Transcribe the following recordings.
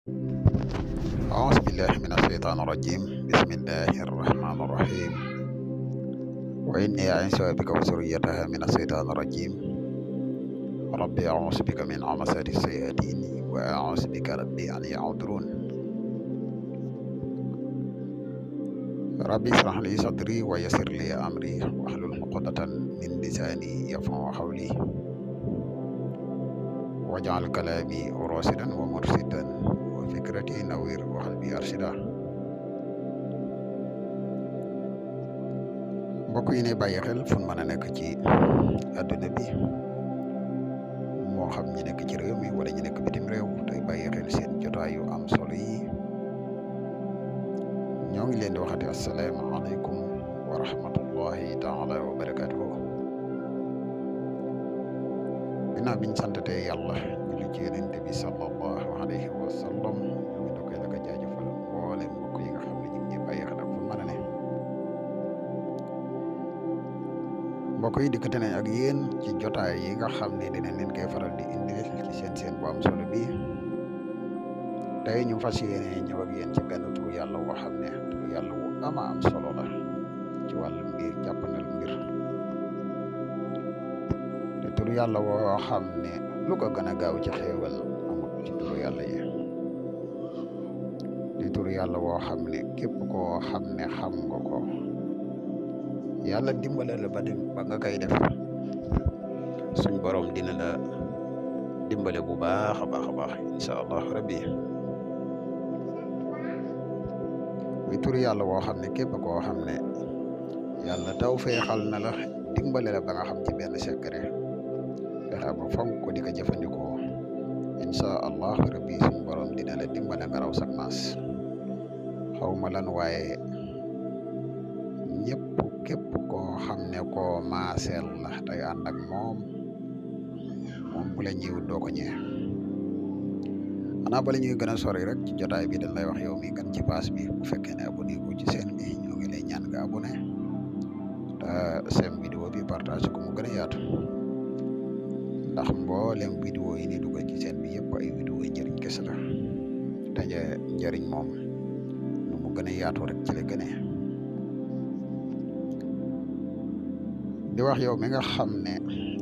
أعوذ بالله من الشيطان الرجيم بسم الله الرحمن الرحيم وإني أعيذها بك وذريتها من الشيطان الرجيم ربي أعوذ بك من همزات الشياطين وأعوذ بك ربي أن يحضرون ربي اشرح لي صدري ويسر لي أمري واحلل عقدة من لساني يفقهوا قولي واجعل كلامي راشدا ومرشدا وفكرتي نوير وقلبي أرشدا mbokk yi ne bàyyi xel fu mën a nekk ci àdduna bi moo xam ñi nekk ci réew mi wala ñi nekk bitim réew tey bàyyi xel seen jotaay yu am solo yi ñoo ngi leen di waxati asalaamaaleykum wa rahmatullahi taala wa barakatuhu ginnaaw biñ santatee yàlla julli ci yonent bi sallallahu alayhi wa sallam ñoo ngi dokkee la ko jaajëfal mboole mbokk yi nga xam ne ñu ngi bàyyi xel ak fu mën a ne mbokk yi dikkate nañ ak yéen ci jotaay yi nga xam ne dinañ leen koy faral di indi ci seen bu am solo bi tey ñu fas yéene ñëw ak yéen ci benn turu yàlla woo xam ne turu yàlla wu ama am solo la ci wàllu mbir jàppandal mbir te turu yàlla woo xam ne lu ko gën a gaaw ci xéewal amut ci turu yàlla yi di turu yàlla woo xam ne képp koo xam ne xam nga ko yàlla dimbale la ba nga koy def suñ borom dina la dimbale bu baax a baax incha allah rabbi muy turu yàlla woo xam ne képp koo xam ne yàlla taw feexal na la dimbale la ba nga xam ci benn secret fexe ba fonk ko di ko jëfandikoo incha allah rabbi suñ borom dina la dimbale nga raw sak maas xaw ma lan waaye ñëpp képp koo xam ne koo maaseel la tey ànd ak moom bu la ñëwut doo ko ñëwee xanaa bala ñuy gën a sori rek ci jotaay bi dañ lay wax yow mi gan ci paas bi bu fekkee ne abonné ko ci seen bi ñoo ngi lay ñaan nga abonné te seen vidéo bi partage ko mu gën a yaatu ndax mboolem vidéo yi ni dugal ci seen bi yëpp ay vidéo yi njëriñ kese la te njëriñ moom nu mu gën a yaatu rek ci la gënee di wax yow mi nga xam ne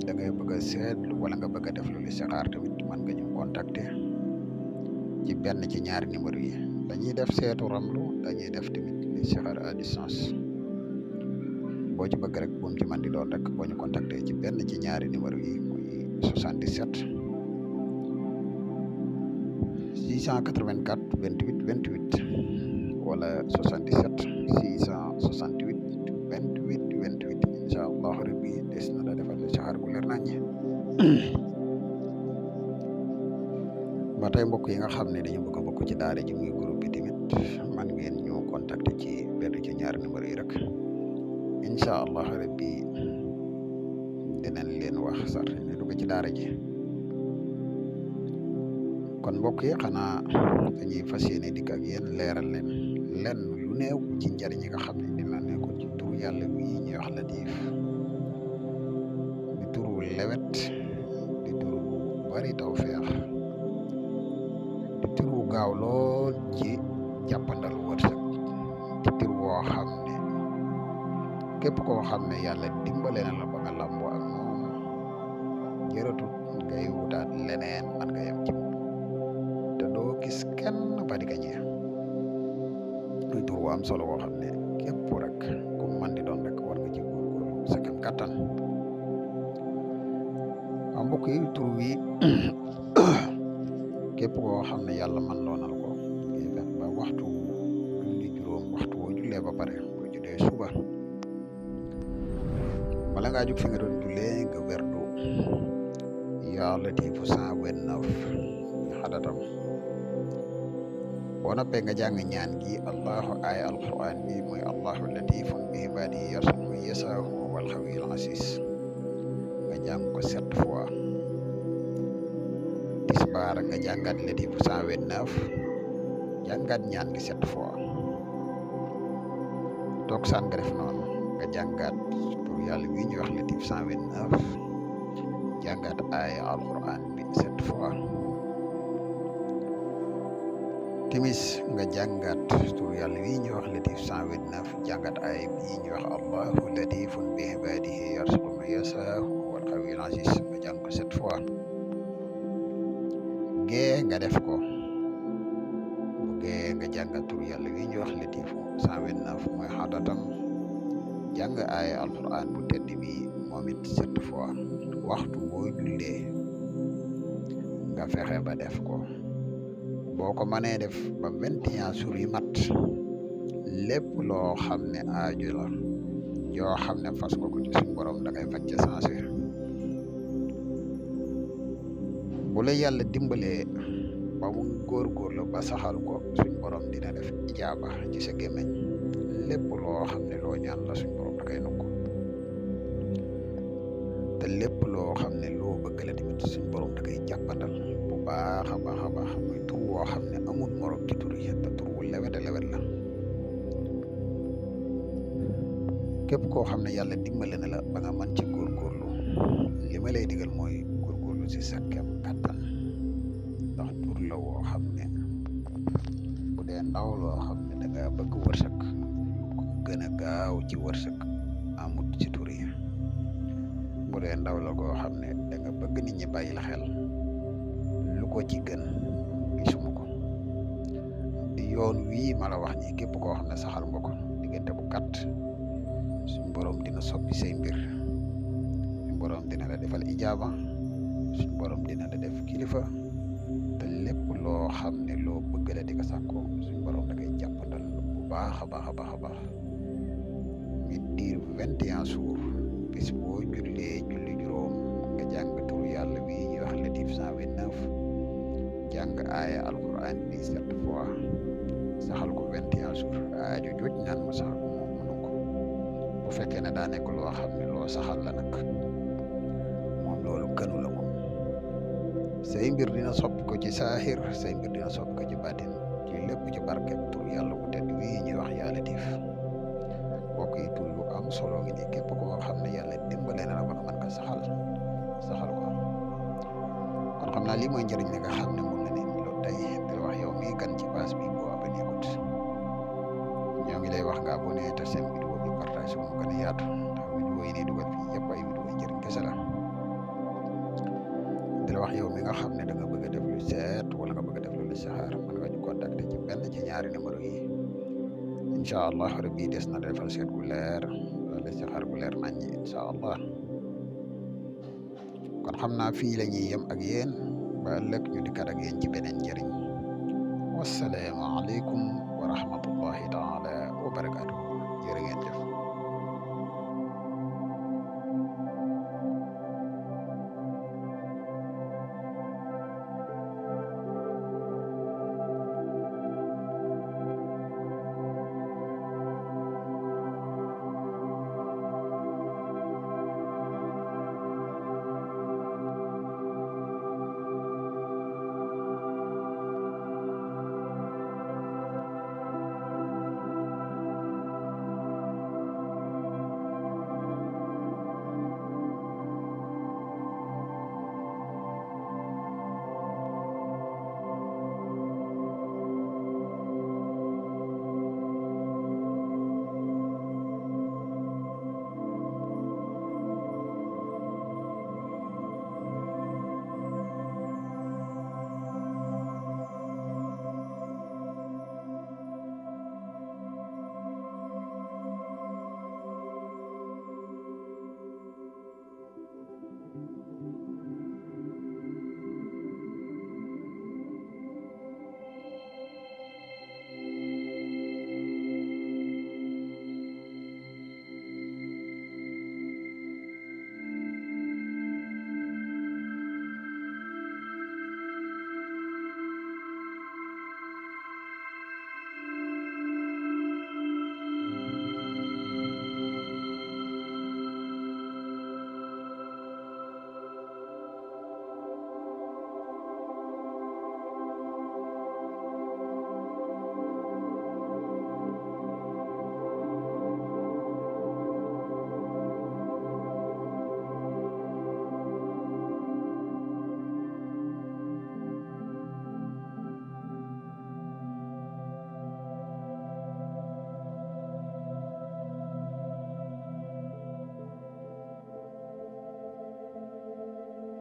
da ngay bëgg a seetlu wala nga bëgg a def lu listixaar tamit mën nga ñu contacter ci benn ci ñaari numéro yi dañuy def seetu ramlu dañuy def tamit listixaar à distance boo ci bëgg rek bu mu ci mën di doon rek boo ñu contacter ci benn ci ñaari numéro yi muy 77 684 28 28 wala 77 668 28 28 incha allah rabbi des na la defal listixaar bu leer nañ ba tey mbokk yi nga xam ne dañu bëgg a bokk ci daara ji muy groupe bi tamit man ngeen ñu contacter ci benn ci ñaari numéro yi rek incha allah rabbi dinañ leen wax sax ne dugg ci daara ji kon mbokk yi xanaa dañuy fas yéene dikk ak yéen leeral leen lenn lu néew ci njariñ yi nga xam ne dina nekkoon ci turu yàlla bi ñuy wax Latiif di turu lewet di turu bari tawfeex di turu gaaw lool ci jàppandal wërsëg di turu woo xam ne képp koo xam ne yàlla dimbale na la ba nga làmboo ak moom jërëtut ngay wutaat leneen man nga yem ci moom te doo gis kenn ba di ka ñee muy tur wu am solo woo xam ne képp rek ku man di doon rek war nga ci góorgóorlu sa kem kattan waaw mbokk yi tur wi képp koo xam ne yàlla man loonal ko ngay fex ba waxtu julli juróom waxtu woo jullee ba pare boo jullee suba bala ngaa jóg fi nga doon jullee nga werdu yaa Latiifu 129 xadatam boo noppee nga jàng ñaan gi allahu ay alquran bi mooy allahu latifun bi ibaadihi yarzuqu man yasaahu wal xawiyul asiis nga jàng ko 7 fois tisbaar nga jàngat Latiifu 129 jàngat ñaan gi 7 fois toksaan nga def noonu nga jàngat pour yàlla wi ñuy wax Latiif 129 jàngat ay alquran bi 7 fois timis nga jàngat tur yàlla wi ñuy wax latif 129 jàngat ay bi ñuy wax allahu latifun bi ibadihi yarzuqu man yashaa wal qawiyul aziz nga jàng ko 7 fois gee nga def ko bu gee nga jàngat tur yàlla wi ñuy wax latif 129 mooy xadatan jàng ay alquran bu tedd bi moom it 7 fois waxtu boo jullee nga fexe ba def ko boo ko mënee def ba 21 jours yi mat lépp loo xam ne aaju la yoo xam ne fas ko ci suñu borom da ngay faj ca sensé bu la yàlla dimbalee ba mu góorgóorlu ba saxal ko suñu borom dina def ijaaba ci sa gémmiñ lépp loo xam ne loo ñaan la suñu borom da koy nukk te lépp loo xam ne loo bëgg la tamit suñu borom da koy jàppandal bu baax a baax a baax muy tur woo xam ne amul morom ci tur yi te tur wu lewet a lewet la képp koo xam ne yàlla dimbale na la ba nga mën ci góorgóorlu li ma lay digal mooy góorgóorlu si sa kem kàttan ndax tur la woo xam ne bu dee ndaw loo xam ne da nga bëgg wërsëg gën a gaaw ci wërsëg amut ci tur yi bu dee ndaw la goo xam ne da nga bëgg nit ñi bàyyi la xel lu ko ci gën gisuma ko yoon wii ma la wax nii képp koo xam ne saxal nga ko diggante bu gàtt suñ borom dina soppi say mbir suñ borom dina la defal ijaaba suñ borom dina la def kilifa te lépp loo xam ne loo bëgg la di ko sàkko suñ borom da koy jàppandal bu baax a baax a baax a baax mi diir 21 jours bis boo jullee julli juróom nga jàng tur yàlla bi ñuy wax latif 129 jàng aaya alquran bi 7 fois saxal ko 21 jours aajo jooj ñaan mu saxal ko moom mënu ko bu fekkee ne daa nekk loo xam ne loo saxal la nag moom loolu gënu la moom say mbir dina soppi ko ci saaxir say mbir dina soppi ko ci baatin ci lépp ci barkeb tur yàlla bu tedd wi ñuy wax yaa latif bokk yi tur yu am solo ngi nii képp koo xam ne yàlla dimbale na la ba nga mën ko saxal ko kon xam naa lii mooy njëriñ li nga xam ne moom la ne loolu tey di la wax yow mii gan ci page bi boo abonné gut ñoo ngi lay wax nga abonné te seen vidéo bi partage mu gën a yaatu ndax vidéo yi ne dugal fii yëpp ay vidéo njëriñ kese la di la wax yow mi nga xam ne da nga bëgg a def lu seet wala nga bëgg a def lu listixaar mën nga ñu contacter ci benn ci ñaari numéro yi incha allah rabbi des na defal seet gu leer wala listixaar gu leer nañ ñi incha allah kon xam naa fii la ñuy yem ak yéen ba ëllëg ñu dikkaat ak yéen ci beneen njëriñ wassalaamu aleykum wa rahmatullahi taala wa barakaatuhu jërë ngeen jëf